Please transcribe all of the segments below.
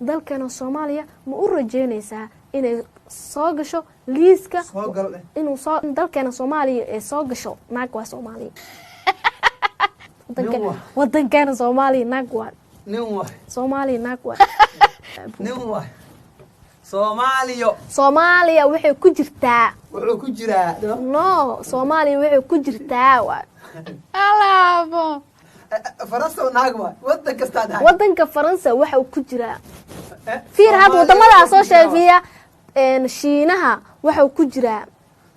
Dalkana Soomaaliya ma u rajeynaysaa inay soo gasho liiska? Soo gal eh. Inuu soo dalkeena Soomaaliya ee soo gasho naag waa Soomaaliya. Nin waa. Wadankeena Soomaaliya naag waa. Nin waay. Soomaaliya naag waa. Nin waay, Soomaaliyo. Soomaaliya waxay ku jirtaa. Wuxuu ku jiraa. No, Soomaaliya waxay ku jirtaa waa. Alaabo. Faransa naag waay, wadan kastaa dhahay. Wadanka Faransa waxa uu ku jiraa. Fiir hadda wadamadaa soo sheegiya, Shiinaha waxa uu ku jiraa.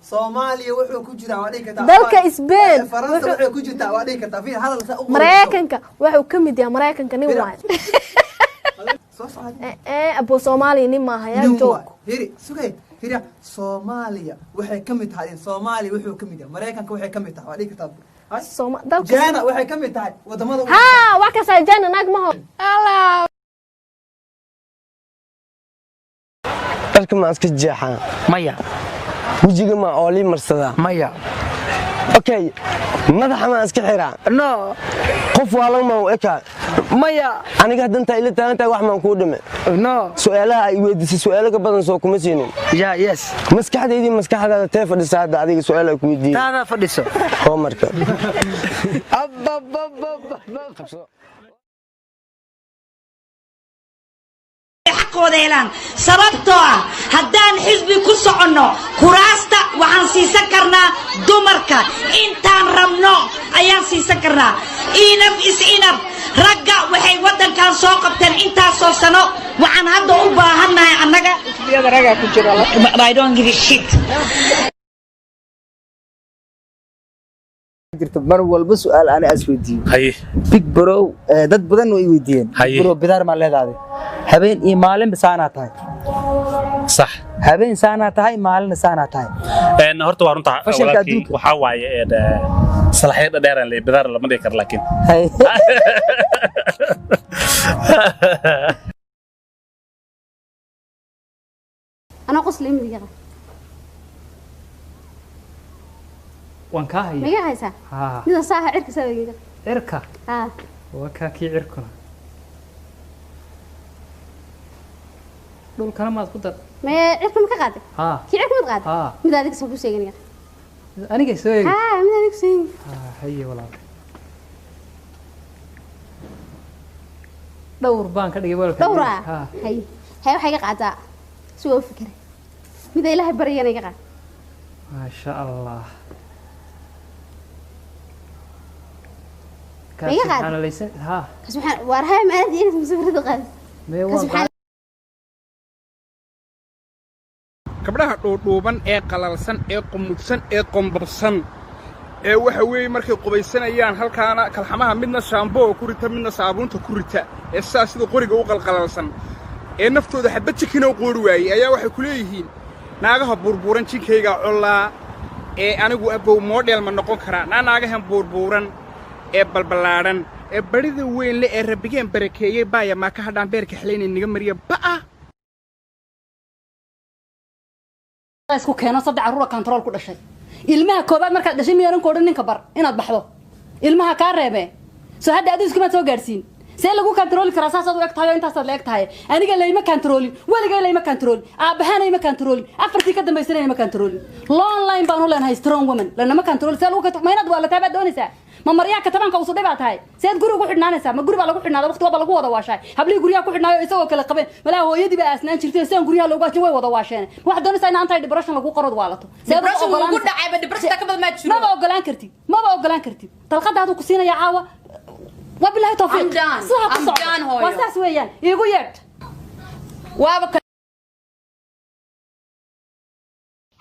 Soomaaliya wuxuu ku jiraa waa dhihi kartaa. Dalka Spain. Faransa waxay ku jirtaa waa dhihi kartaa. Fiir, hadal saa u qorayso. Maraykanka waxa uu ka mid yahay. Maraykanka nin waay. Soo socda. Abo, Soomaaliya nin maaha yaa. Nin joog. Waay, firi, sugay, firi, Soomaaliya waxay ka mid tahay, Soomaaliya wuxuu ka mid yahay, Maraykanka waxay ka mid tahay waa dhihi kartaa. Hay. Dalka China waxay ka mid tahay wadamada. Ha, wax kasta China naag maho. Alaabo. Dharka maan iska jeexaa? Maya. Wejiga maa oolii marsadaa? Maya. Okay, madaxa maan iska xiraa? No. Qof waalan maan u ekaa? Maya. Aniga haddantaa ila taagan tahay, wax maan kuu dhime? No. Su'aalaha ay weydiisay su'aalo ka badan soo kuma siinin? Ya, yes. Maskaxdaydii maskaxdaada tee fadhisa hadda? Adiga su'aal ay ku weydiiyey. Taadaa fadhiso. Oo marka Ababababab. Qabso. Xaqooda helaan, sababtoo ah haddaan xisbi ku soconno, kuraasta waxaan siisan karnaa dumarka, intaan rabno ayaan siisan karnaa. Enough is enough. Ragga waxay waddankan soo qabteen intaasoo sano. Waxaan hadda u baahannahay annaga. I don't give a shit. Jirto mar walba su'aal ani as weydiiyo. Haye. Big bro, dad badan way weydiiyeen. Haye. Big bro, bidaar maa leedahay? Habeen iyo maalinba saanaa tahay. Sax. Habeen saanaa tahay, maalina saanaa tahay. Horta waa runta. Fashalka walaalkii, adduunka. Waxaa waaye salaxyo dhadheeraan leeyahay, bidaar lama dhihi karo laakiin. Haye. Anaa qosli midiga. Waan kaa haya. Miga haysaa? Haa. Mida saaha cirka saa iga. Cirka? Haa. Waa kaa kii cirkuna, dhulkana maad ku dar. Mee, cirka ma ka qaaday? Haa. Kii cirka mad qaaday? Haa. Mid adiga soo ku sheegan. Aniga soo eegi. Haa, mid adiga soo eegi. Haa, haye walaal, dhowr baan ka dhigay walaalka. Dhowra? Haa. Hay hay, waxay iga qaadaa si waa u fikiray mida Ilaahay baryana iga qaad. Maasha Allah. Ma iga qaad? Subxaanalaysan, haa. Kas waxaan waar hay, ma aad inaad musafirada qaad. Mee. Kas waan waxaan Gabdhaha dhuudhuuban ee qalalsan ee qumudsan ee qombabsan ee waxa weeye markay qubaysanayaan halkaana kalxamaha midna shaamboo ku rita, midna saabuunta ku rita, ee sidaas sida qoriga u qalqalalsan ee naftooda xabad jikina u qoori waayey ayaa waxay ku leeyihiin naagaha buurbuuran jinkaygaa collaa ee anigu abow model ma noqon karaa? Naa naagahan buurbuuran ee balballaadhan ee barida weyn le ee rabbigeen barakeeyey baaya maa ka hadhaan beerka xelaynay naga mariya ba'a. Isku keeno saddex carruura control ku dhashay. Ilmaha koobaad markaad dhashay miyaanan ku odhan ninka bar inaad baxdo ilmaha kaa reebe? Soo hadda adigu iskumaad soo gaadhsiin. See lagu kantarooli karaa? Saasaad u eg tahay oo intaasaad la eg tahay. Aniga layma kantaroolin, weligay layma kantaroolin, aabbahaana ima kantaroolin, afartii ka dambaysana ima kantaroolin. Long line baan u leenahay, strong woman lanama kantarooli. See lagu ma inaad waalataa baad doonaysaa? Ma maryaa katabaanka usudhay baa tahay? Seed guri ugu xidhnaanaysaa? Ma guri baa lagu xidhnaada? Waqti waaba lagu wada waashaay. Hablihii guryaha ku xidhnaayo isagoo kale qabeen malaa hooyadii baa aasnaan jirtay. Sidaan guryaha loogu ajin way wada waasheen. Waxaad doonaysaa in anti depression lagu qorod waalato? Seed ugu Depression wuu ugu oggolaanaysaa? dhacayba, depression ka badan maa jiro. Maba ogolaan kartid, maba ogolaan kartid. Dalqadaadu ku siinaya caawa, wabilahi tawfiiq. I'm done. Sidaa ku I'm socdo. done, hooyo. Waa saas weeyaan, iigu yeedh. Waaba.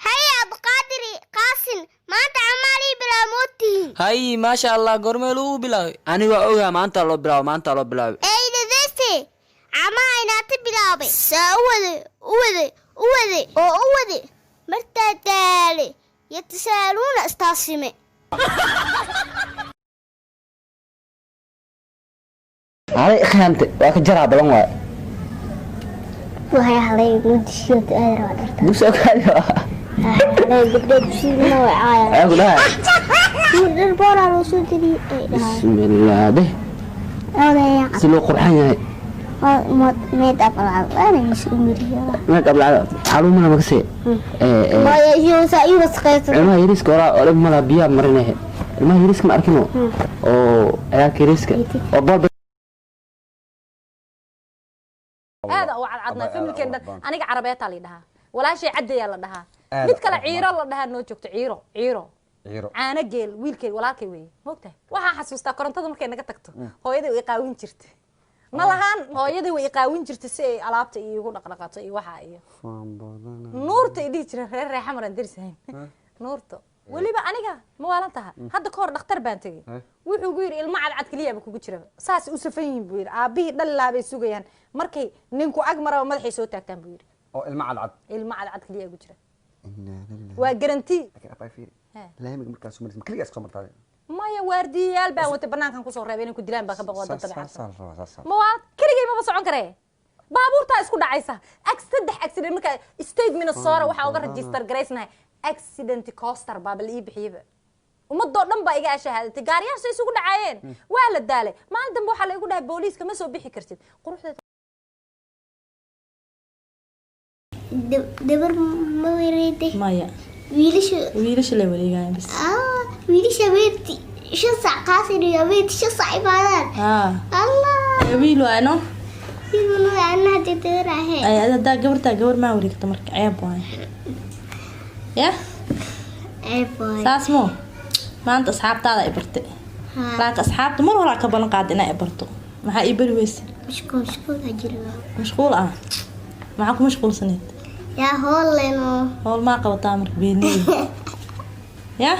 Haye Abqaadiri Qaasin, maanta camaalii bilaamoodtihiin. Hay, maasha Allah, goormee lagu bilaabay? Aniga ogaa, maanta loo bilaabo, maanta loo bilaabay. Eydadeste camaha inaata bilaabay, saa u wade, u wade, u wade oo u wade, martaa daale yatasaaluuna istaasime. Anay khiyaamtay, waa ka jaraa badan waay. Waxay halay mudishiyada aad rabaa dharta. Dugsi okaadi. Halay gabdho dugsigana way caayaan. Ayaa ku dhahay? Dhar booraa loo soo diriyay ay dhahay. Bismillaah deh. Odaya. Si loo qurxan yahay. Made up lacag isku miriyo. Make up lacag xarumaha makasee. Maya iyo saa iyo wasqeysan. Ilmaha yariiska walaa oo dhib malaha biyaha marinahe. Ilmaha yariiska ma arkino oo ciyaalka yariiska oo bool. Aada u cadcadnaa familkeen dhan. Aniga carabeetaa la dhahaa, walaashay caddayaa la dhahaa, mid kale ciiro la dhahaa noo joogto, ciiro ciiro caano geel wiilkay walaalkay weeye. Moogtahay, waxaan xasuustaa korontada markay naga tagto hooyaday way iqaawin jirtay, ma lahaan hooyaday way iqaawin jirtay si ay alaabta iigu dhaqdhaqato iyo waxaa iyo nuurta ay dhihi jireen reer reexamaran darisahayn nuurta. Weliba aniga ma waalan taha. Hadda ka hor dhakhtar baan tegey, wuxuu gu yidhi ilmo cadcad keliyaaba kugu jiraba, saas u safan yihiin buu yidhi, aabbihii dhalilaa bay sugayaan, markay ninku ag maraba madaxay soo taagtaan buu yidhi. Oo ilmo cadcad? Ilmo cadcad keliya ugu jira, waa garanti. Laamiga markaas maraysa ma keligaa iska soo martaa? Maya, waardiyayaal baan watay, banaankan kusoo reebay, inay ku dilaan baa ka baqo dad dabeecad. Saasaa la rabaa, saasaa. Ma waa keligay, maba socon karee, baabuurtaa isku dhacaysa. Saddex accident marka state Minnesota waxaa uga register garaysnahay accident coaster baaba la ii bixiyaba. Ummadoo dhan baa iga ashahaadatay, gaariyaasha isugu dhacaayeen waa la daalay. Maalin dambe waxaa la igu dhahay booliiska ma soo bixi kartid quruxdeeda. Dabar ma wareegtay? Maya. Wiilasha. Wiilasha la wareegayaan bis. Ah, wiilasha habeentii 5 saac qaasin iyo habeentii 5 saac imaadaan. Allah. Wiil waay no. Wiil waay, anna hadda dabar ahe. Ay, hadaa gabartaa gabar maa wareegta marka ceeb waay ya. Ceeb waay. Saas mo maanta asxaabtaada ay bartay, laakiin asxaabta mar horaa ka ballan qaada inay barto, maxaa ii bari weyse? Mashquul, mashquul jiro. Mashquul ah? Maxaa ku mashquulsaneed? Yaa hooleno. Howl maa qabataa marka beeniyey ya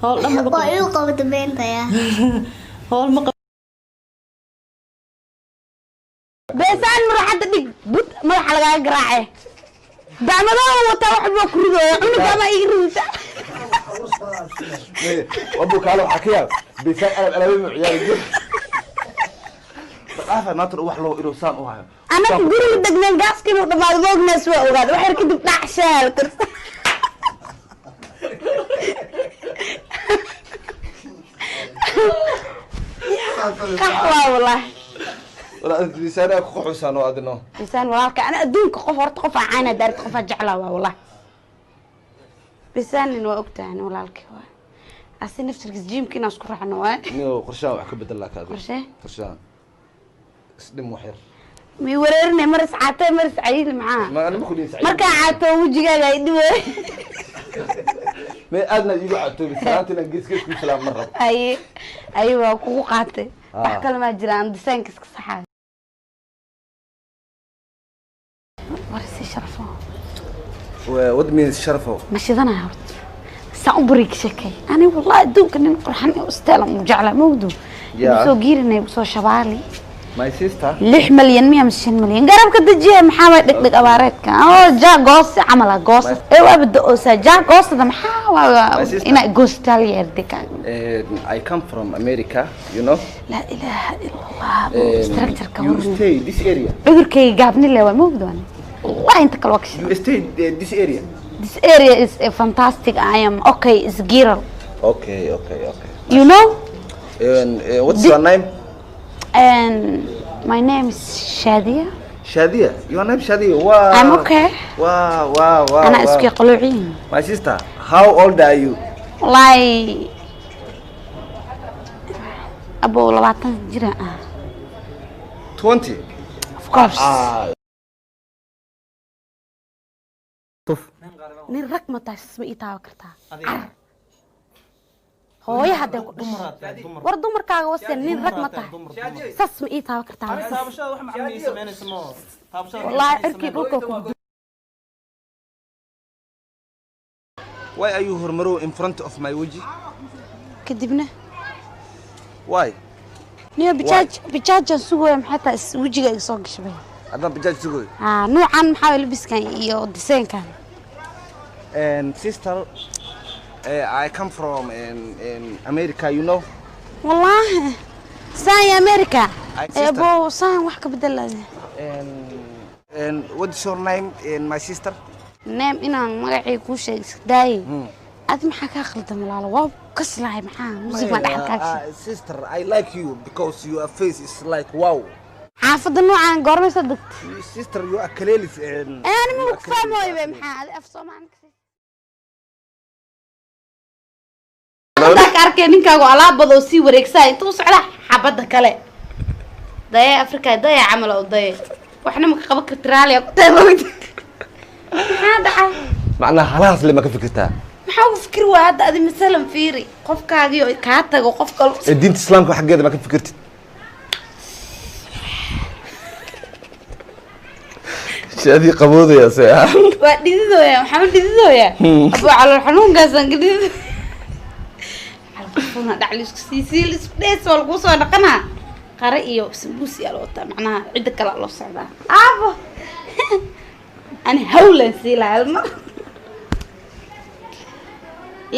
howl dhan maba. Waa igu qabata beenta ya. Howl ma. Beesaan maraxadda dhig bud madaxa lagaaga garaace, dacmadoo wataa wax baa ku ridooya cunuga ama iga ridita. Wabu kaale waxaa ka yaab bisaan alab alaabay mu ciyaari jir dhaafa maanta wax loo inuu saan u hayo. Anaka guriga degneen gaaska inuu dhamaado moognaas waa ogaada, wax yar kadib dhac shaal karsa. Qax waa wallaahi. Wala bisaan ku qaxusaan oo adino. Bisaan walaalka ana adduunka qof horta qof aan caana daarta qof aan jeclaa waa wallaahi bisaanin, waa ogtahay ani walaalkay waa asi naftirkiis jiimka inaan isku raacno waa. Niyo qorshahan wax ka bedel laa kaadi. Qorshee? Qorshahan isdhim wax yar. Mi wareerinay, mar is caatay mar is cayili maxaa? Ma anima kulin sacid. Markaa caato wejigaaga ay dhibo. Ma aadna iigu caatoobi salaanta inaan gees gees ku salaam ma rabo. Aye aye, waa kugu qaatay, wax kale maa jira, aan disaanka iska saxaayo war si sharafo. What means sharafo? Ma shidanaya horta saan u bariig sheekay ani wallahi adduunka nin qurxan ee ustaalan u jeclaa mawdu soo giirinay soo shabaali. My sister. 6 malyan miya mise 5 malyan garabka dejiya, maxaa waay dhegdheg abaareedka oo jaa goos camal ah goos ee waaba da-oosaa jaa goosada maxaa waa inaa goostaal yeerde ka. I come from America, you know. Laa ilaaha ila Allah, structure-ka. You stay this area? Cudurkayga gaabni le waa mawdu ani wallahi inta kale waa ka. You stay this area? This area is a fantastic. I am okay, it's giral. Okay. You know? And what's your name? And my name is Shadia. Shadia. Your name Shadia. Wow. I'm okay. Wow. أنا اسكي قلوعين. My sister, how old are you? والله أبو 20 jira ah. 20. Of course. Ah. Nin rag ma tahay, ma ii taaban kartaa? Car. Hooyo hadday ku dhashay war dumarkaaga wase, nin rag ma tahay, sas ma ii taaban kartaa? Wallaahi cirkii dhulka ku. Why are you hormaro in front of my waji? Kadibna Why? Niyo bajaaj bajaajaan sugaya, maxay tahay wejiga iga soo gashabay? Haddaan bajaaj sugoy. Aa nuucan maxaa waye labiskan iyo diseenkan? And sister, I come from in America, you know. Wallaahi saan iyo America. Ay, sister. Ebo saan wax ka bedelaya. And what's your name, and my sister? Neem inaan magacii kuu sheeg iska daaye, adi maxaa kaa khaldan walaalo? Waa kaslahay, maxaa musig baan dhexal kaaga. Sister, I like you because your face is like wow. Xaafadda noocaan goormay soo degtay? Sister, you are kaleelis. Ani ma ku fahmooyo be, maxaa af Soomaali ka arkay ninkaagu alaabada oo sii wareegsaa intuu socda xabadda kale daye Afrika daye camal oo daye waxna ma ka qaban karti, raaliya ku tahay moogta. Maxaa dhacay? Macnaha halahaas le ma ka fikirtaa? Maxaa ugu fikir waa hadda adi masalan fiiri qofkaagii oo kaa tago qof kale. Ee diinta islaamka xaggeeda ma ka fikirtid? Shaadii qaboodaya se. Waa dhididooya, maxaa u dhididooya? Abuu calool xanuunkaasaan ka dhidid calqafuna dhac laisku siisii laisku dhees waa laguu soo dhaqanaa qare iyo sambuus yaa loo wataa, macnaha cidda kale loo socdaa. Aabo ani hawlan sii lahaa hal mar.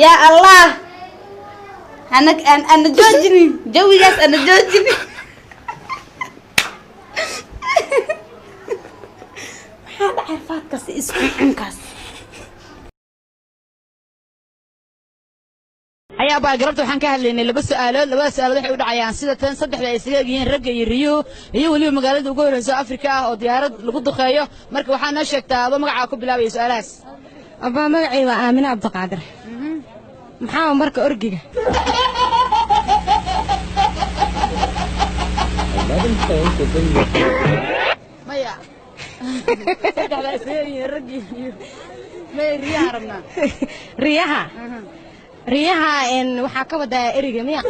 Yaa Allah, ana ana joojinin jawigaas, ana joojinin. Maxaa dhacay faadkaas iyo iscuncunkaas? Ayaa baa galabta waxaan ka hadlaynay laba su'aalood. Labada su'aalood waxay u dhacayaan sida tan: saddexda ay isaga egyihiin ragga iyo riyuhu, iyo weliba magaalada ugu horreysa Afrika ah oo diyaarad lagu duqeeyo. Marka waxaa noo sheegtaa adoo magacaa ku bilaabaya su'aalahaas. Abaa, magacay waa Aamine Cabdiqaadir. Maxaa marka orgiga? Maya, saddexda ay isaga egyihiin ragga iyo riyuhu, maya, riyaha rabnaa. Riyaha, riyaha waxaa ka wadaa eriga miya?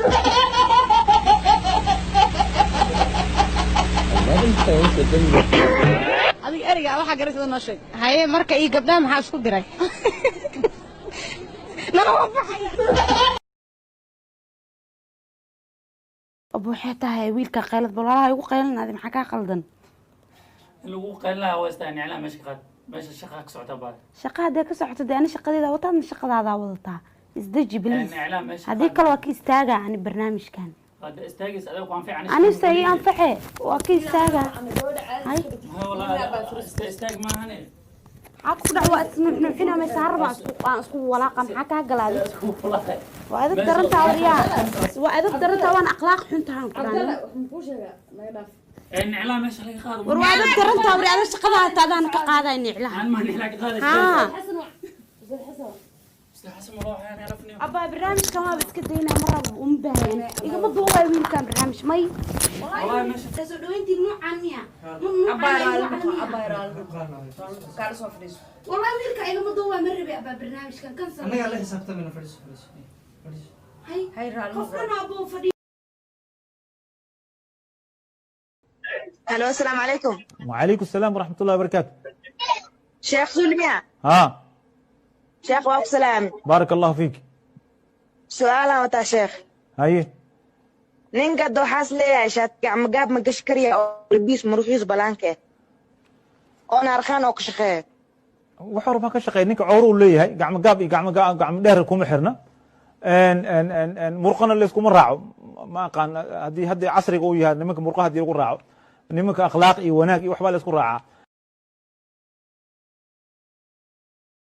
Adiga eriga waxaa garasada noo sheeg. Haye, marka iyo gabdhaha maxaa isku diray? Abu, waxay tahay wiilka qaylad bal walaalaha igu qaylinaaday, maxaa kaa qaldan? In lagu qaylinaya waa istaa niclaha meesha ka qaad, meesha shaqa ka socota baa. Shaqa haddee ka socoto dee ani shaqadeeda wataadna shaqadaadaa wadataa, isdeji please. Niclaha meesha. Haddii kale waa ka istaagaa ani barnaamijkan. Hadda istaagaysa adiga ku anfic. Anise ii anface, waa ka istaagaa. Hay. Istaag maahane. Maxaa ku dhac? Waa isnuuxnuuxina maysa haraba aan isku walaaqa, maxaa kaa galaaday? Waa adag darantaa waryaa, waa adag darantaa, waan akhlaaq xuntahan ku dhahay. Niclaha meesha laga qaado. War waa adag darantaa waryaa, adag shaqadaa taadaan ka qaaday niclaha. Aan maa niclaha ka qaaday? Haa. Xasan walaa waxaan arafnay. Abaa, barnaamijkan waaba iska daynaa, ma rabo, uma baahyan, igama duubayo wiilkan barnaamij may. Wallahi meesha soo dhaweyntii nuucan miya? Wallahi wiilka igama duubaa, ma rabi abaa barnaamijkan kan. Annagaa la xisaabtamina, fadhiiso, fadhiiso, fadhiiso. Hay, qof dhan abuu fadhiyo. الو، السلام عليكم. وعليكم السلام ورحمة الله وبركاته. شيخ سلمية؟ ها. شيخ واك سلام. بارك الله فيك. سؤال وتا شيخ. هاي. ninka waxaas leeyahay shaati gacmo gaab ma gashi karaya oo labiis muruxiis balaanke oona arkaan oo ka shaqeeya? Wuxuu rabaa ka shaqeeya, ninka cowro uu leeyahay, gacmo gaab iyo gacmo gacmo dheer kuma xirna, en murqana layskuma raaco. Ma aqaan haddii casriga uu yahay nimanka murqaha haddii lagu raaco, nimanka akhlaaq iyo wanaag iyo waxbaa laysku raacaa.